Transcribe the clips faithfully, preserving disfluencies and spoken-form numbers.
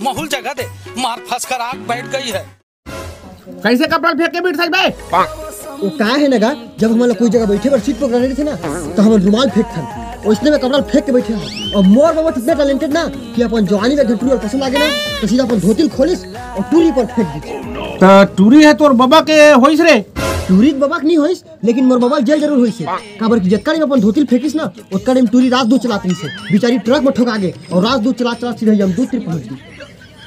माहौल जगा दे, मार फंस कर आग बैठ गई है। कैसे कपड़ा फेंक के बैठ सकबे? वो का है ना गा, जब हमन ला कोई जगह बैठे बर सीट पकड़ा रहिथे ना, तो हमन रुमाल फेंकथन, ओइसने में कपड़ा फेंक के बैठे हन। अउ मोर बबा इतना टैलेंटेड ना कि अपन जवानी में एक ठन टूरी पसंद आ गे ना, तो सीधा अपन धोती ल खोलिस अउ टूरी पर फेंक दिस। त टूरी ह तोर बबा के होइस रे? टूरी त बबा के नहीं होइस, लेकिन मोर बबा ल जेल जरूर होइस हे। काबर कि जतका टाइम अपन धोती ल फेंकिस ना, ओतका टाइम टूरी राजदूत चलात रहिस हे। बेचारी ट्रक में ठोका गे अउ राजदूत चलात चलात सीधा यमदूत तीर पहुंच गे।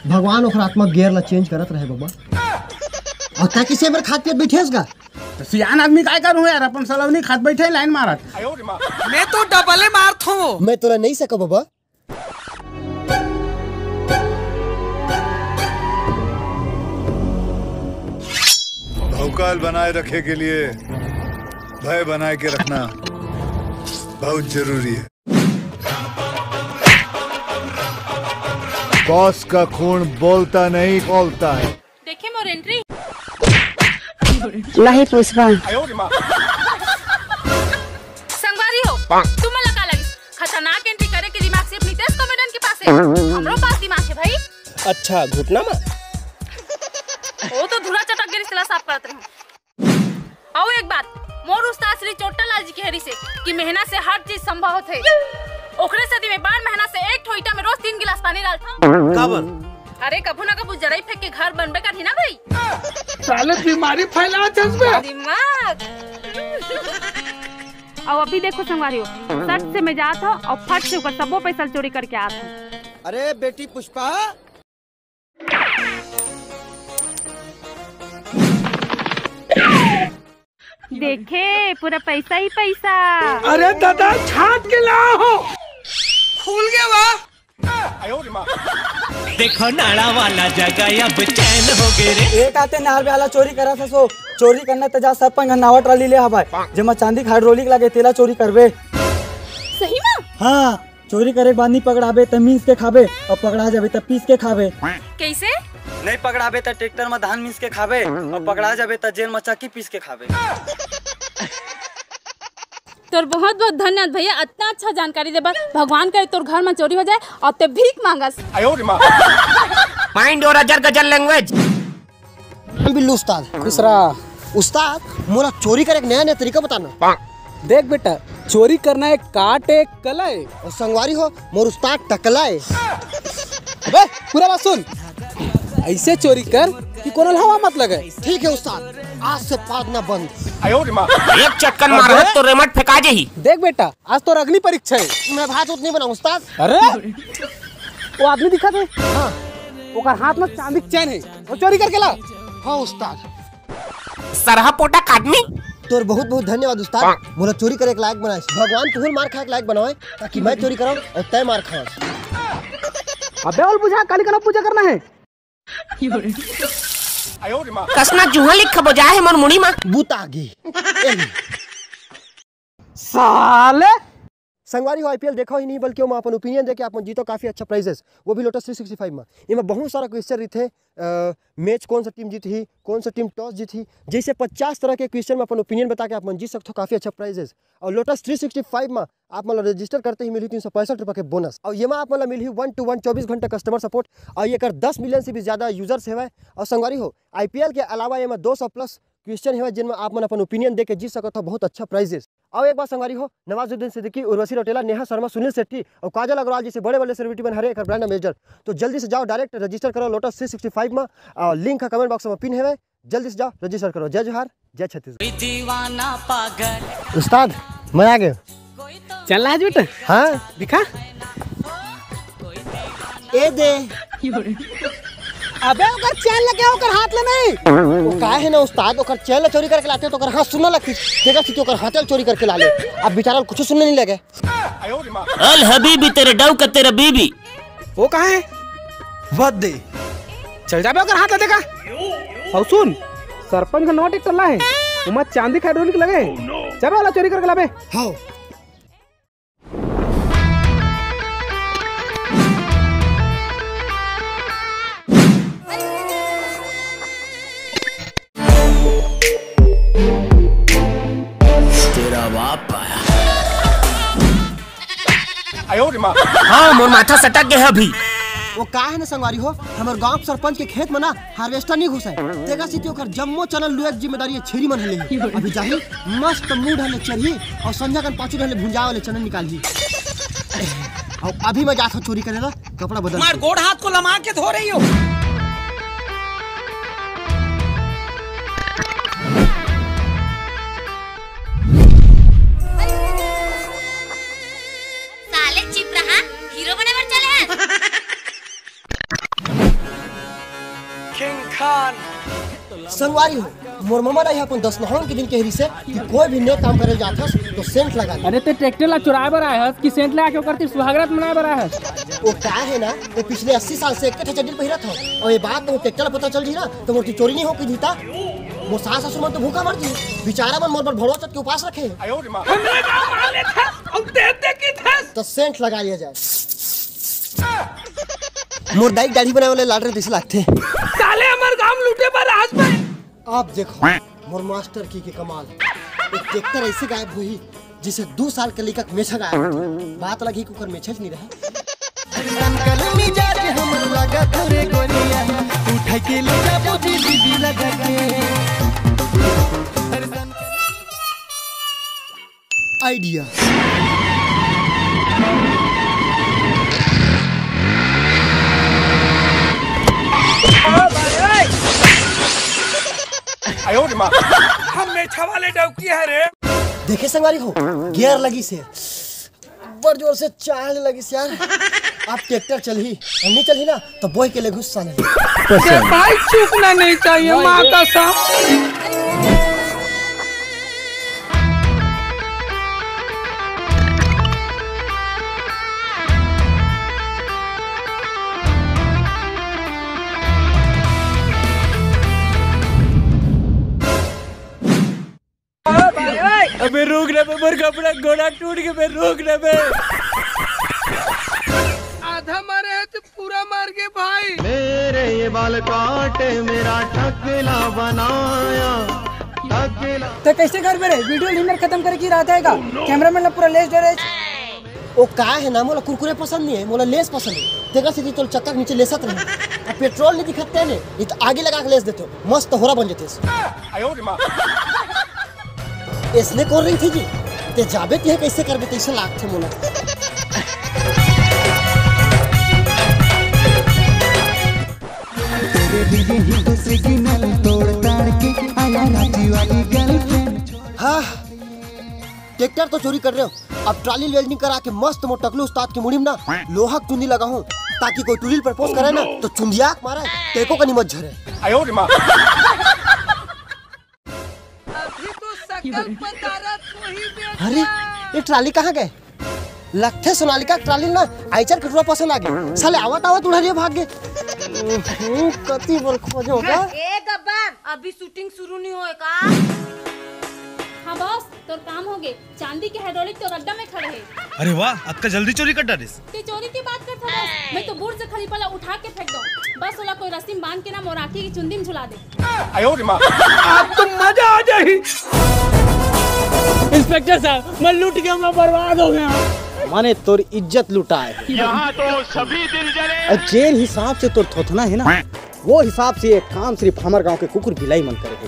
भगवान ओखर आत्मा गेयर ला चेंज करत रहे बबा। अउ तैं किसे मेर खात पियत बैठे हस गा? त सियान आदमी काय करूं यार, अपन सलौनी खात बैठे लाइन मारत। मैं तो डबले मारत हूं। मैं तोला नहीं सको बबा। भौकाल बनाए रखे के लिए भय बनाए के रखना बहुत जरूरी है। बॉस का खून बोलता नहीं, खोलता है। देखे मोर एंट्री। नहीं पुष्पा। संगवारी हो, तुम मन ला का लगिस? खतरनाक एंट्री करे के दिमाग सिर्फ नितेश कॉमेडियन के पास है। हमरो पास दिमाग है भाई। अच्छा, घुटना मा? वो तो धूरा चटक गिरी, सिला साफ करत रहूं। अउ एक बात, मोर उस्ताद श्री चोट्टा लाल जी के हरी से कि मेहनत से हर चीज संभव होथे। ओकरे सेती मैं बार मेहनत से एक ठो ईटा में रोज तीन गिलास पानी डालथंव। काबर? अरे, कभू ना कभू जरई फेंक के घर बनबे करही ना भाई। साले बीमारी फैलावत हस बे। दिमाग। अउ अभी देखो संगवारी हो, सट से मैं जात हंव अउ फट से ओकर सबो पैसा चोरी करके आत हंव। अरे बेटी पुष्पा, देखे, पूरा पैसा ही पैसा। अरे दादा, छाट के लाओ। खुल गया वाह। देखो नाड़ा वाला जगह अब चैन हो गे रे। एक आते नार वाला चोरी करा ससो। चोरी करना त जा सरपंच घर नावा ट्राली ले हवाए, जेमा चांदी के हाइड्रोलिक लगे, तेला चोरी करबे। सही में? हाँ। चोरी करे के बाद नहीं पकड़ाबे त मीस के खाबे, अउ पकड़ा जाबे त पीस के खाबे। कैसे? नहीं पकड़ाबे त ट्रैक्टर में धान मीस के खाबे, अउ पकड़ा जाबे त जेल में चक्की पीस के खाबे। तोर बहुत बहुत धन्यवाद भैया, इतना अच्छा जानकारी दे बर। भगवान करे तोर घर में चोरी हो जाए अउ ते भीख मांगस। माइंड योर अजर गजर लैंग्वेज। बिल्लू उस्ताद। खुश रहा। उस्ताद, मोला चोरी करे के नया नया तरीका बताना। देख बेटा, चोरी करना एक काट एक कला है। अउ संगवारी हो, मोर उस्ताद टकला है। अबे, पूरा बात सुन। ऐसे चोरी कर कि कोनो हवा मत लगे। ठीक है उस्ताद, आज से पादना बंद। एक चक्कर मारहूं त रेमट फेंका जाही। देख बेटा, आज तोर अग्नि परीक्षा है। मैं भात उत नहीं बनाऊं उस्ताद। अरे, वो आदमी दिखा दे। हाँ। ओकर हाथ में चांदी के चैन है, वो चोरी करके ला। हाँ उस्ताद। सरहा पोटा का आदमी। तोर बहुत बहुत धन्यवाद उस्ताद, मोला चोरी करे के लायक बनाइस। भगवान तुहूं ल मार खाए के लायक बनावे, ताकि मैं चोरी करव अउ तैं मार खावस। अबे ओल बुझा, काली कना पूजा करना है। कसना जुहा लिख बजा है मोर मुड़ी मा। बूता आगे। साले। संगवारी हो, आईपीएल देखो ही नहीं, बल्कि ओमा अपन ओपिनियन देके आप मन जीतो काफी अच्छा प्राइजेस, वो भी लोटस थ्री सिक्सटी फाइव में। एमा बहुत सारा क्वेश्चन रहिथे, अ, मैच कौन सा टीम जीतही, कौन सा टीम टॉस जीतही, जैसे पचास तरह के क्वेश्चन में अपन ओपिनियन बता के आप मन जीत सकते हो काफी अच्छा प्राइजेस। और लोटस थ्री सिक्सटी फाइव में आप मन ला रजिस्टर करते ही मिलही तीन सौ पैंसठ रुपये के बोनस, और येमा आप मन ला मिलही वन टू वन चौबीस घंटा कस्टमर सपोर्ट, और ये कर दस मिलियन से भी ज्यादा यूजर्स हेवय। और संगवारी हो, आईपीएल के अलावा येमा दो सौ प्लस क्वेश्चन हेवय, जिनमें आप मन अपन ओपिनियन दे के जीत सकत हो बहुत अच्छा प्राइजेस। अउ एक बार संगवारी हो, नवाजुद्दीन सिद्दीकी, उर्वशी रौटेला, नेहा शर्मा, सुनील शेट्टी और काजल अग्रवाल जैसे बड़े बड़े सेलिब्रिटी मन हरे एकर ब्रांड एम्बेसडर। तो जल्दी से जाओ, डायरेक्ट रजिस्टर करो लोटस थ्री सिक्सटी फाइव में, और लिंक है कमेंट बॉक्स में पिन हेवय। जल्दी से जाओ, रजिस्टर करो। जय जोहार, जय छत्तीसगढ़। दीवाना पागल। उस्ताद, मैं आ गया। चल रहा है बेटा? हाँ। दिखा। ए दे। अबे ओकर चैन लगे, ओकर हाथ ले नहीं। वो का है ना उस्ताद, ओकर चैन ला चोरी करके लाते तो ओकर हाथ सुनने लगती। देखा थी ओकर हाथ ला चोरी करके ला ले। अब बेचारा कुछ सुनने नहीं लगे। अल हबीबी तेरे डव का तेरा बीबी। वो कहाँ है? वद दे। चल जाबे ओकर हाथ ला देखा। और सुन, सरपंच का नवा ट्रैक्टर ला है। उमा चांदी हाइड्रोलिक लगे। जाबे वाला चोरी करके लाबे। हाँ। तेरा बाप आया। हाँ, मोर माथा सटक गया अभी। वो का हे ना संगवारी हो, हमर गांव के सरपंच के खेत में ना हार्वेस्टर नहीं घुसे, तेकर सेती ओकर जम्मो चना लुए के जिम्मेदारी ये छेरी मन ह लेही। अभी जाही, मस्त मूड़ ह ले चरही अउ संझा कन पाछू डहर ले भुंजाए वाले चना निकालही। अउ अभी मैं जात हूँ चोरी करे ला, कपड़ा बदल मार के। गोड़ हाथ को लमा के धो रही हो। साले चिप रहा, हीरो बने बर चले हैं। किंग खान। संगवारी हो, मोर ममा दाई ह अपन दस नहावन के दिन कहे रिहिसे कि कोई भी नेक काम करे जात हस तो सेंट लगा ले। अरे ते ट्रैक्टर ला चुराए बर आए हस कि सेंट लगा के ओकर ती सुहागरात मनाए बर आए हस? वो का हे ना, वो पिछले अस्सी साल से एक ठो चड्डी पहिरत हो, अउ ये बात तो ट्रैक्टर ला पता चल जही ना तो मोर ती चोरी नहीं हो की जीता। मोर सास ससुर मन तो भूखा मर जी, बेचारा मन मोर बर भड़वा चोत के उपास रखे। हमरे गांव वाले थे, हम दे दे की थे। तो सेंट लगा लिया जाए। मोर दाई के दाढ़ी बनाए वाले लाल रहे तइसे लागथे। साले हमर गांव लूटे बर आज पे। आप देखो मोर मास्टर की के कमाल। एक ट्रैक्टर ऐसे गायब हुई जिसे दो साल के लइका के मेछा गायब होथे। बात अलग ही कुकर मेछा नहीं रहा। संकल मिजाज हमर लगा तोरे गोरिया, उठा के ले जाबो दीदी लगा के। अरे संकल आइडिया। हम मेछा वाले डौकी है रे। देखे संगवारी हो, गियर लगी से बड़ जोर से चाल लगी से यार। आप ट्रैक्टर चलही, हम नहीं चलही ना तो बोई के ले घुस साले। भाई चूकना नहीं चाहिए, माँ कसम। अबे रुक ना बे, मोर कपड़ा गोड़ा टूट के बे, रुक ना बे। आधा मारे है तो पूरा मार के भाई। मेरे ये बाल काटे मेरा टकला बनाया, टकला। तो कैसे कर मेरे वीडियो लीमर खत्म करे की रहत हे का? कैमरामैन ला पूरा लेस डरे। ओ का हे ना, मोला कुरकुरे पसंद नहीं है, मोला लेस पसंद है। तेकर सेती तोला चक्का के नीचे लेसत रहे। अब पेट्रोल नहीं दिखत हे ने, नहीं तो आगी लगा के लेस देते हो, मस्त होरा बन जाते। इसने कर रही थी जी, ते जाबे तिहे कैसे करबे तैसे लागथे मोला। तेरे दिए ही तो सिग्नल तोड़ ताड़ के आया रांची वाली गर्लफ्रेंड। हाँ, ट्रैक्टर तो चोरी कर रहे हो, अब ट्राली वेल्डिंग करा के मस्त मोर टकलू उस्ताद के मुड़ी में ना लोहा के चुंदी लगाहूं, ताकि कोई टुरी ल प्रपोज करे ना तो चुंदिया के मारे, तेको कनी मत झरे। अभी तो सकल पदारथ वही बेटा। अरे, ये ट्राली कहाँ गए? लगथे सोनालिका के ट्राली ना आइचर कटुरा पसंद आ गए। साले आवत आवत उड़हरिया भाग गए। हम्म, कति बोल खोजो का? ए गब्बर, अभी शूटिंग शुरू नहीं होए का? हाँ बॉस, तोर काम हो गए। चांदी के हाइड्रोलिक तो गड्ढा में खड़े है। अरे वाह, अतका जल्दी चोरी कर डालिस। ते चोरी की बात करत हवस? मैं तो बुर्ज खलीफा ला उठा के फेंक दूं। बस ओला कोई रस्सी में बांध के ना मोर आँखी की चुंदी में झुला दे। आज तो मजा आ जाही। इंस्पेक्टर साहब, मैं लूट गया, मैं बर्बाद हो गया। माने तोर इज्जत लुटाए। यहाँ तो सभी दिल जले। और जेन हिसाब से तोर थोथना है ना, वो हिसाब से ये काम सिर्फ हमर गांव के कुकुर बिलाई मन करे है।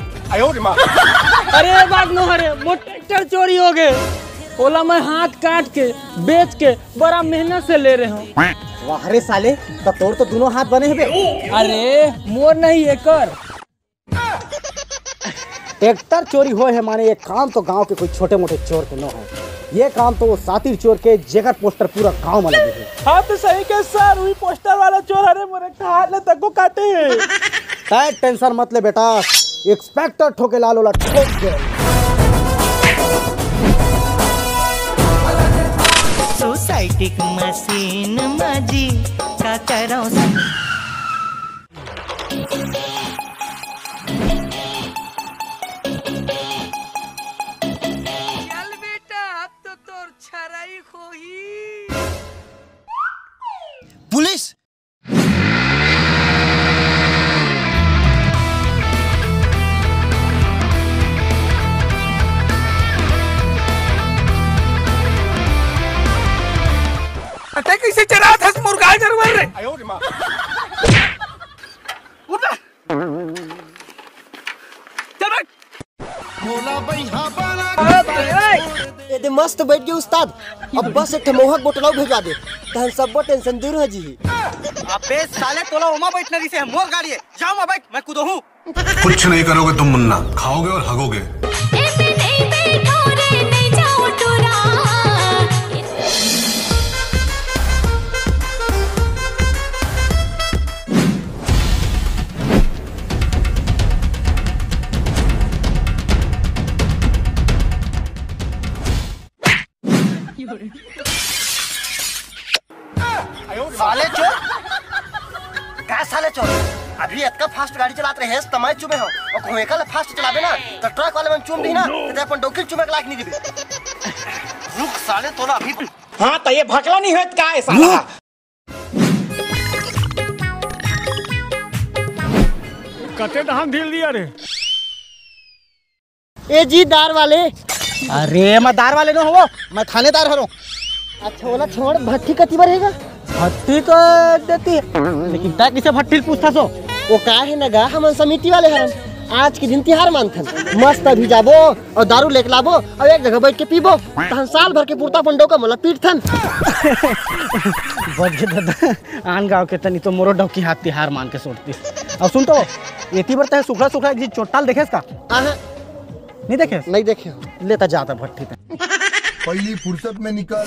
अरे बात नो हरे, मोर ट्रैक्टर चोरी हो गए, ओला मैं हाथ काट के बेच के बड़ा मेहनत से ले रहे हूँ। वाह रे साले, तो तोर तो दोनों हाथ बने हवे। अरे मोर नहीं, एकर। ट्रैक्टर चोरी होए है माने ये काम तो गांव के कोई छोटे मोटे चोर के नो है। ये काम तो वो सातिर चोर के, जेकर पोस्टर पूरा गांव में लगे है। हाँ तो सही के सर, वही पोस्टर वाला चोर हरे, मोरे हाथ ले तको काटे है। तय टेंशन मत ले बेटा, इंस्पेक्टर ठोके लाल ओला ठोक दे। सोसाइटी की मशीन माजी का करो। चल बेटा, अब तो तोर छराई होही। पुलिस। अटे कैसे चरात धस मोर गाय गरुवा रे। उठ ना। चल बैठ। ए दे मस्त बैठ गे उस्ताद। अब बस एक ठे मोहक बोटला भेजवा दे, तहन सब्बो टेंशन दूर हो जीही। अबे साले, तोला ओमा बैठना रहिसे, मोर गाड़ी हे। जा ओमा बैठ, मैं कूदहूँ। कुछ नहीं करोगे तुम मुन्ना, खाओगे और हगोगे। साले चोर, का साले चोर? अभी इतना फास्ट गाड़ी चलात रहे, तमाय चुमे हो, और कोई एकल फास्ट चलाबे ना, तो ट्रक वाले मन चुम दी ना, तो अपन डौकी ल चुमे के लायक नहीं दिबे। रुक साले, तोला अभी। हाँ, तो ये भकला नहीं होत का है साला? कते धान ढील दिया रे। ए जी, दार वाले। अरे, मैं दार वाले नो हवो, मैं थानेदार हरो। अच्छा, ओला छोड़, भट्ठी कति बर हे गा? भट्ठी तो देती है, लेकिन तै किसे भट्ठी पूछता सो? वो का है ना गा, हमन समिति वाले हरन। आज के दिन तिहार मानथन, मस्त अभी जाबो और दारू लेके लाबो और एक जगह बैठ के पीबो, तहन साल भर के पुरता पंडो का मोला पीटथन। बच गे दादा, आन गाँव के तनी तो मोरो डौकी हाथ तिहार मान के सोचती। और सुन तो, एती बर तै सुखड़ा सुखड़ा एक चीज चोट्टाल देखेस का? आहा। नहीं देखे? नहीं देखे हो। लेता जाता भट्ठी तक। पहली फुर्सत में निकल।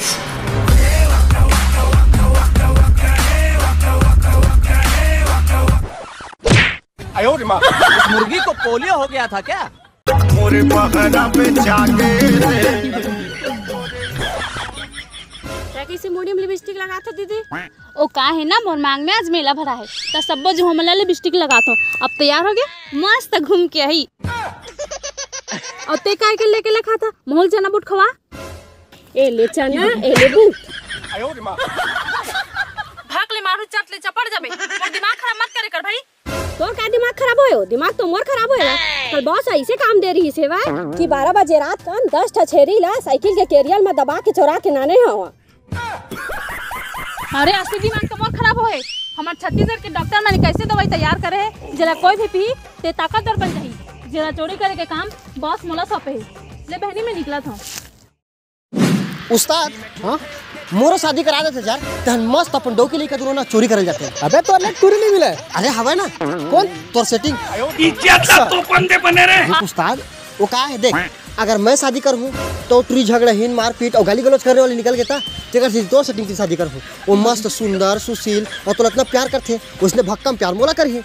आयो रे माँ। उस मुर्गी को पोलियो हो गया था क्या? तै कइसे मुड़ी में लिपस्टिक लगात हो दीदी? ओ का है ना, मोर मांग में आज मेला भरा है, त सब्बो जो हमला लिपस्टिक लगात हो। अब तैयार हो गया, मस्त घूम के आई। और ते काय के लेके लखा था, मोल चना बूट खवा। ए ले चना, ए ले बूट। भाग ले मारू, चट ले चपड़ जाबे। मोर दिमाग खराब मत करे कर भाई। तोर का दिमाग खराब होयो? दिमाग तो मोर खराब होयो। कल बॉस ऐसे काम दे रही से भाई कि बारह बजे रात कन दस ठा छेरी ला साइकिल के कैरियर में दबा के चोरा के नाने हवा। अरे, असली दिमाग तो मोर खराब होए। हमर छत्तीसगढ़ के डॉक्टर मन कैसे दवाई तैयार करे हे, जेला कोई भी पी ते ताकतवर बन जाही। जेला चोरी करे के काम बॉस मोला सौंपे हे। ले बहनी, मैं निकलत हूँ। उस्ताद, हाँ? मोरो शादी करा देते यार, तहन मस्त अपन डौकी लेके दुनो ना चोरी करल जाते। अबे, तोर ले टूरी नहीं मिले। अरे, हवे ना। कौन? तोर सेटिंग। इज्जत का तो पंदे बने रे। रुक उस्ताद, वो का है देख, अगर मैं शादी करहूँ तो टूरी झगड़ा हीन मारपीट और गाली गलौज करने वाली निकल गेता, तेकर से तोर सेटिंग से शादी करहूँ। वो मस्त सुंदर सुशील और तोला इतना प्यार करथे, उसने भक्कम प्यार मोला करही।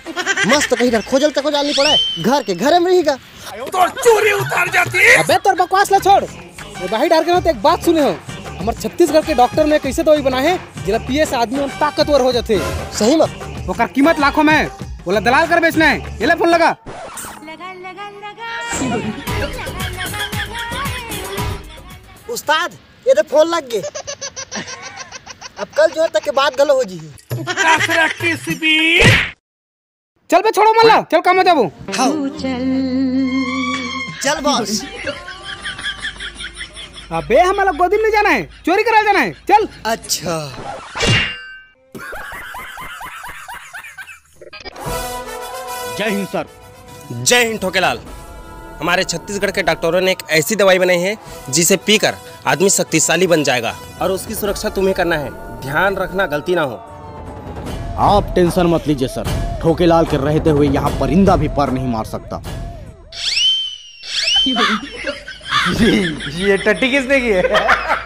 मस्त कहीं डर खोजल तक जाल नहीं पड़ा है, घर के घरे में रहेगा। तोर चूरी उतार जाती। अबे तोर बकवास ला छोड़। ए भाई डर के ना तो एक बात सुने हो, हमर छत्तीसगढ़ के डॉक्टर ने कैसे दवाई बनाए है, जेला पिए से आदमी मन ताकतवर हो जाथे। सही में? ओकर कीमत लाखों में, ओला दलाल कर बेचना है। ये ले फोन लगा। लगा, लगा, लगा, लगा, लगा। उस्ताद, ये तो फोन लग गए। अब कल जो है तक के बाद गलो हो जी। चल बे, छोड़ो मल्ला, चल काम में जाबो। हाँ। चल बॉस। अबे, हमला गोदी में नहीं जाना है, चोरी करा जाना है। चल। अच्छा। जय हिंद सर। जय हिंद ठोकेलाल। हमारे छत्तीसगढ़ के डॉक्टरों ने एक ऐसी दवाई बनाई है जिसे पीकर आदमी शक्तिशाली बन जाएगा और उसकी सुरक्षा तुम्हें करना है। ध्यान रखना, गलती ना हो। आप टेंशन मत लीजिए सर, ठोकेलाल के रहते हुए यहाँ परिंदा भी पर नहीं मार सकता। ये टट्टी किसने की है?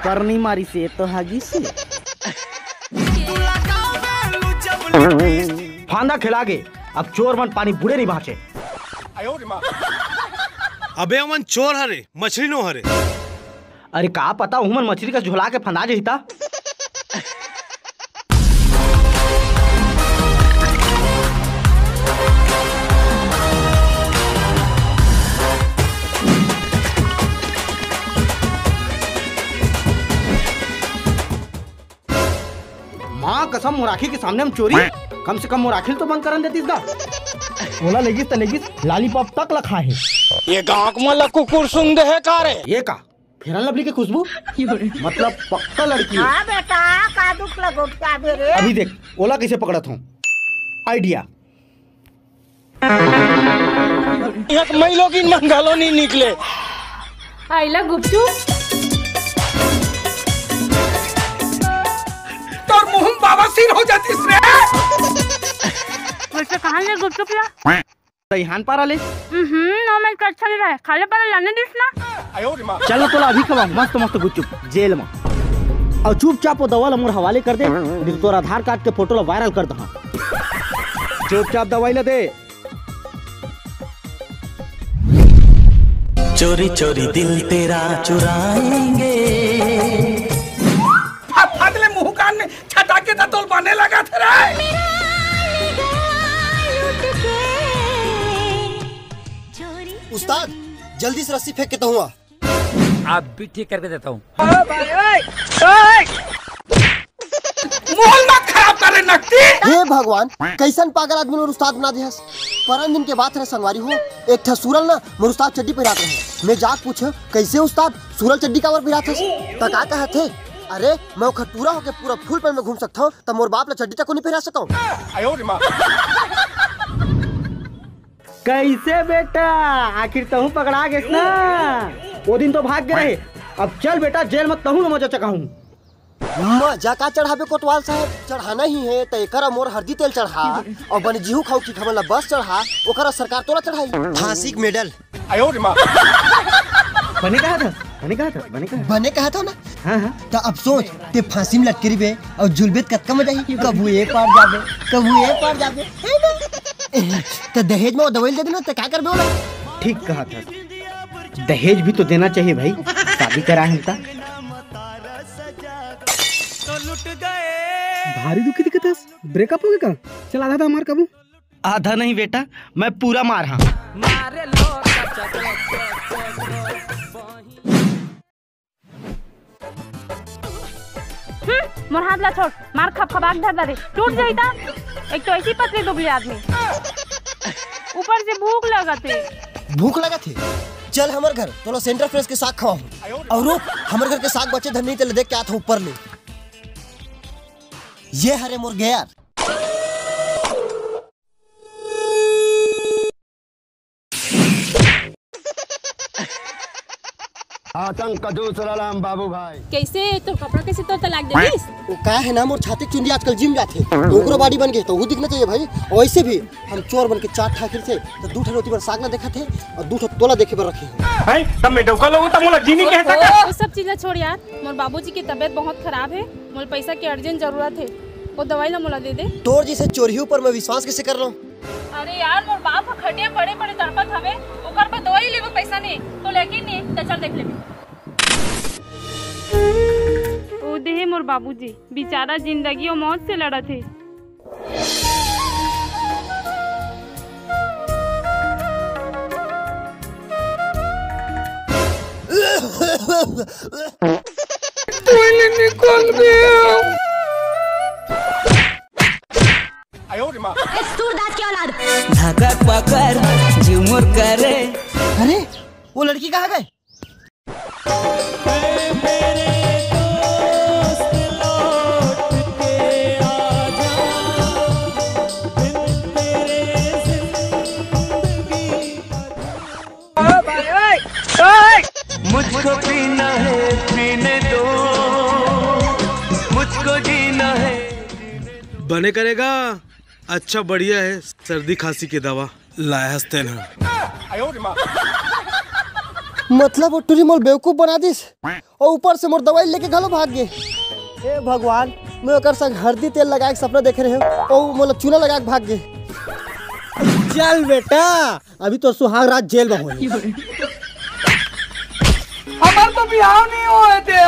पर नहीं मारी से तो हागी से। फांदा खिला के अब चोर मन पानी बूड़े नहीं बाँचे। अबे ओमन चोर हरे, मछली नो हरे। अरे का पता उमन मछली का झोला के फंदा जही ता। माँ कसम, मोर आँखी के सामने में चोरी, कम से कम मोर आँखी ल तो बंद करन देतिस गा। ओला लेगिस त लेगिस, लॉलीपॉप तक ल खाए हे। ये गाँव के मन ल कुकुर सुन दे हे का रे? ये का? फेयर लवली के खुशबू। मतलब पक्का लड़की है। हाँ बेटा, का दुख लगो क्या बे रे? अभी देख, ओला कैसे पकड़त हूँ। आइडिया। एक मई लोग इन मंगलो नहीं निकले। आइला गुपचुप। तोर मुंह बाबा सिर हो जातिस रे। वैसे कहाँ ले गुपचुप ला? दईहान पारा ले। हम्म, नौ मिनट का अच्छा नहीं रहा है। खाले पारा लाने दिस ना। चल ना, तोला अभी खवाऊं मस्त मस्त गुपचुप जेल में। और चुपचाप वो दवा ला मोर हवाले कर दे, नहीं तो तोर आधार कार्ड के फोटो ला वायरल कर दहा। चुपचाप दवाई ला दे। चोरी चोरी दिल तेरा चुराएंगे। फट ले मुंह कान में छटाके त तोल बने लगा थे रे। उस्ताद, जल्दी से रस्सी फेंक के तहुआ। आप भी ठीक करके देता हूँ। माहौल मत खराब कर रे नकटी। हे भगवान, कैसन पागल आदमी मोर उस्ताद बना दिहस। परन दिन के बात रहे संगवारी हो, एक ठा सूरल ना मोर उस्ताद चड्डी पहिरात रहे। मैं जाके पूछे, "कैसे उस्ताद, सूरल चड्डी काबर पहिरात हस?" त का कहत हे, "अरे, मैं ओखर टूरा होके पूरा फुल पैंट में घूम सकथव, त मोर बाप ला चड्डी तक को नहीं पहिरा सकव?" कैसे बेटा, आखिर तहूँ पकड़ा गेस ना? वो दिन तो भाग गए रहे। अब चल बेटा, जेल में तहूँ मजा चकाहूँ। मजा का चढ़ाबे कोतवाल साहब, चढ़ाना ही है त एकर मोर हरदी तेल चढ़ा, और बन जीहू खाऊ की खबर ला बस चढ़ा, ओकर सरकार तोला चढ़ाई। फांसी के मेडल। बने कहा था, बने कहा था, बने कहा। बने कहा था ना? हाँ, हाँ। त अब सोच, ते फांसी में लटके रहिबे और जुलबे त कतका मजा ही, कभू ए पार जाबे, कभू ए पार जाबे, है ना? त दहेज में वो दवाई दे देना, त का करबे ओला? ठीक कहा था, दहेज भी तो देना चाहिए भाई, शादी करा है त। भारी दुखी दिखत हस, ब्रेकअप हो गया का? चल आधा आधा मार कबू। आधा नहीं बेटा, मैं पूरा मार हाँ। हम्म, मोर हाथ ला छोड़, मार खपखपा के धर दे, टूट जाई ता। एक तो ऐसी पतली दुबली आदमी, ऊपर से भूख लगत हे। भूख लगत हे? चल हमर घर, तोला सेंटर फ्रेश के साग खवाहूं। और रुक, हमर घर के साग बचे धन नहीं, तेला देख के आत हूं ऊपर ले। ये हरे मोर गेयर। आतंक का दूसरा नाम बाबू भाई। कैसे तोर कपड़ा कैसे तोर तलाक दे दिस? वो का है ना, मोर छाती चुंदी आजकल जिम जाथे, तो ओकरो बॉडी बन गई, तो वो दिखना चाहिए भाई। और वैसे भी हम चोर बन के चार ठाकिर से, तो दू ठो रोटी बर साग ना देखा थे और दू ठो तोला देखे बर रखे हैं। हैं? तब मैं डौका लोगों तब मोला जीनी कह सका? वो सब चीज ला छोड़ यार, मोर बाबूजी की तबीयत बहुत खराब है, मोला पैसा की अर्जेंट जरूरत है, वो दवाई ला मोला दे दे। तोर जैसे चोरी ऊपर मैं विश्वास कैसे कर लूं? अरे यार, मोर बाप ह खटिया पड़े पड़े तड़पत हवे, ओकर बर दवाई लेबे पैसा नहीं, तो लेके नहीं, त चल देख लेबे। ओ देहे मोर बाबूजी, बेचारा जिंदगी और मौत से लड़त हे। टॉयलेट निकल गया। ए सूरदास के औलाद। धकक पकड़ झुमुर करे। अरे, वो लड़की कहाँ गई? मुझको पीना है, पीने दो, मुझको जीना है। बने करेगा। अच्छा, बढ़िया है, सर्दी खांसी की दवा लाया हस तेन ह। मतलब वो टूरी मोर बेवकूफ बना दिस और ऊपर से मोर दवाई लेके घलो भाग गे। हे भगवान, मैं ओकर संग हरदी तेल लगाए के सपना देखे रहे और वो मोला चूना लगा के भाग गे। चल बेटा, अभी तो सुहाग रात जेल में होही। हमार तो बिहाव नहीं होए थे।